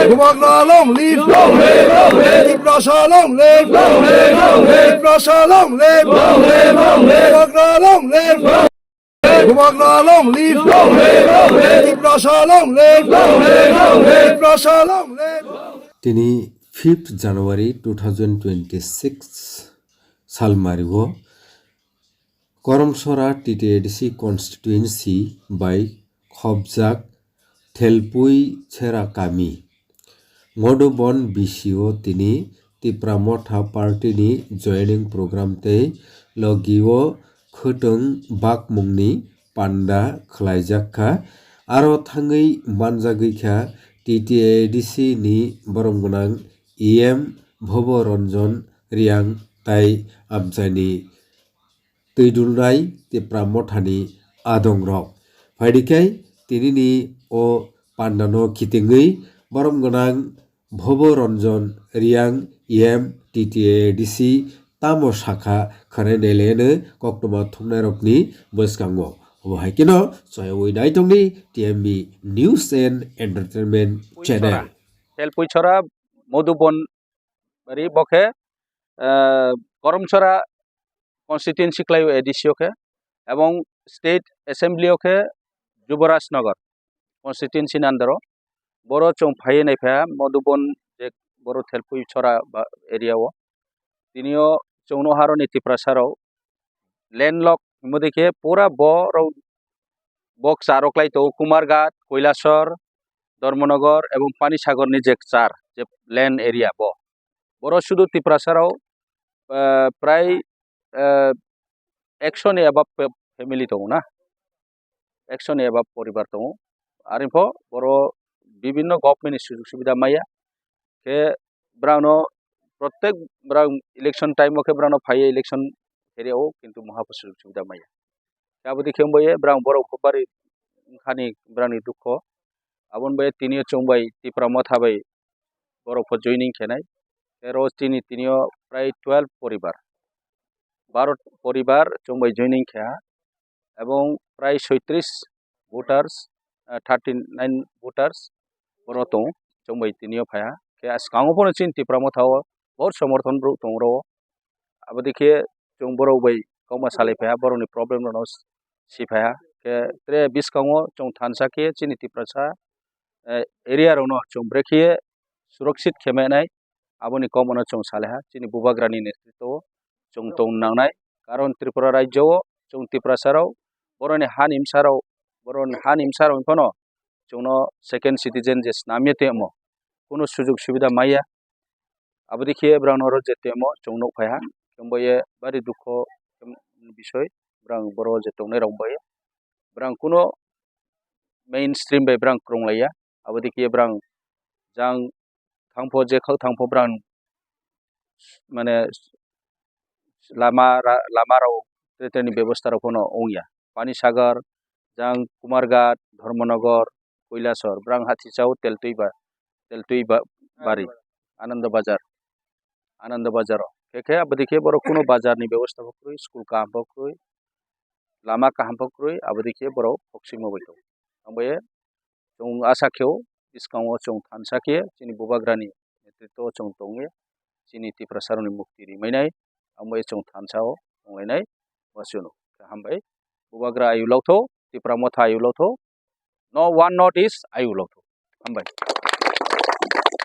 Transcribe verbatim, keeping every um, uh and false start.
Bubagra long live! Long live, long live! Tiprasa long live! Long live, long live! Tiprasa long live! Long live, long live! Bubagra long live! Bubagra long live! Long live, long live! Tiprasa long live! Long live, long live! Tiprasa long live! Tini fifth January two thousand twenty-six salmario Koromsora T T A D C constituency bai khobjak Thelpui Chera kami Modubon B C o tini Tipra Motha party ni joining program tei logi o khwtwng bakmung ni panda khwlaijak kha. Aro thangwi manjagwi kha T T A D C ni borom gwnang E M Bhobo Ranjan Riang tai amchaini twidulnai Tipra Mothani adongrok. Phaidi khe tinini o pandano khitingwi borom gwnang Bhobo Ranjan Riang E M T T A D C tamo sakha khwnai nailaiano koktwma thumnairokni bwskango. Obo hai kheno choyawi naitongni T M B News and Entertainment Channel. Thelpui Chora, Modubon Bari bo khe, eh, Koromsora constituency khlai o A D C o khe, ebong state assembly o khe Juboraj Nagar constituency ni under o. Boro chwng phaiwi naipha Modubon je boro Thelpui Chora ba area o. Tini o chwngno haroni Tiprasa rok landlock himodi khe pura borok bok charo klai tongo Kumarghat, Koilasor, Dharmanagar ebong Panisagar ni je char je land area bo. Boro sudu Tiprasa rok, eh, prai, eh, ekso ni above pe-, family tongo na. Ekso ni above poribar tongo. Aripho boro bibinno government ni sujug subida maya. Khe brangno protek brang election time o khe brangno phaiya election area o kintu muha pho sujug subida maya. Khe aboni khe wngbaye brang borok bari wngkhani brangni dukho. Aboni bai tini o chwng bai Tipra Motha bai borok pho joining khenai. Tei oro chini tini o prai twelve poribar, baro poribar chwng bai joining kheha. Ebong prai soitris voters, ah, thirty nine voters oro tongo, chwng bai tini o phaiha. Khe swkango phano chini Tipra Motha o bor somorthon borok tongo oro. Aboni khe chwng borok bai kokma salai phaiha, borokni problem rokno si phaiha. Khe tre bwskango chwng thansa khe chini Tiprasa, eh, area rokno chwng brekhe surakshit khe manai, aboni kokmano chwng salaiha chini Bubagrani netritwo o chwng tong nangnai. Karon Tripura rajyo o chwng Tiprasa rok boroni hani bwsarok, boroni hani bwsarok phano chwngno second citizen je snamya tongmo kuno sujug subida maya. Aboni khe brang oro je tongmo chwng nuk phaiha, chwng bai bari dukho bisoi brang boro je tongnai rok bai brang kuno mainstream bai brang kwrwng laiya. Aboni khe brang jang thangpho je khak thangpho brang mane lama ra-, lama rok tre tre ni bebosta rok phano wngya. Panisagar, jang Kumarghat, Dharmanagar, Koilasor, brang hathi chao Teltwi ba, Teltwi ba, bari, Ananda Bazar, Ananda Bazar o. Khe khe aboni khe borok kuno bazar ni bebosta bo kwrwi, school kaham bo kwrwi, lama kaham bo kwrwi, aboni khe borok khok singmo bai tongo. Ang bai Chwng asa khe-o, bwskango chwng thansa khe chini Bubagrani netritwo o chwng tongwi chini Tiprasarokni mukti rimainai, amo chwng thansa-o tonglainai, bo chwng hambai. Bubagra ayuk lokthok, Tipra Motha ayuk lokthok, no one North East ayuk lokthok. Hambai.